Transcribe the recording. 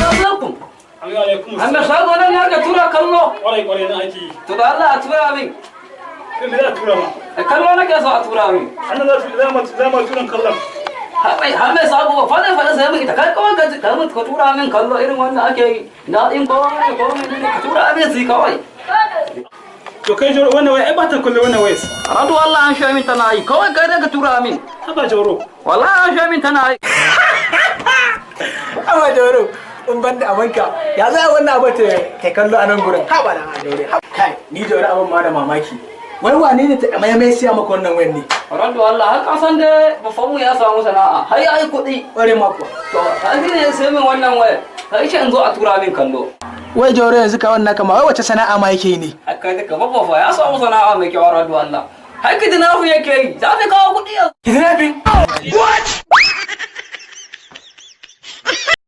Alaikum. Alaikum. An da shago nan ya ka tura kallo. Kwarai kwarai na ake yi. To da Allah a tura min. Kai, me za a tura ma? Kallo nake so a tura min. Annan za mu turan kallon. Har mai sabo ba fada fada sai min ita kai kawai ka tura min kallo irin wanda ake yi. Na din ko ne ko ne ka tura min su kawai. To kai Joro, wannan waya ai ba ta kallo wannan wayar. Radu Allah an sha min tana yi, kawai kai dai ka tura min. Haba Joro. Wallahi an sha min tana yi. Amma Jauro, in ban da abanka, ya za a wannan abu ta kallo a nan gurin? Haba da Jauro. Kai, ni Jauro abin ma da mamaki. Wai wane ne ta mai mai siya maka wannan wayan ne? Radu Allah har kasan da babban mu ya samu sana'a. Har ya yi kuɗi. Ƙware ma kuwa. To, ta ne sai min wannan waya. Kai ce in zo a tura min kallo. Wai Jauro, yanzu ka wannan kama wai wace sana'a ma yake yi ne? Haka duka babba fa ya samu sana'a mai kyau, Radu Allah. Har kidnapping yake yi. Za fi kawo kuɗi yanzu. Kidnapping? What?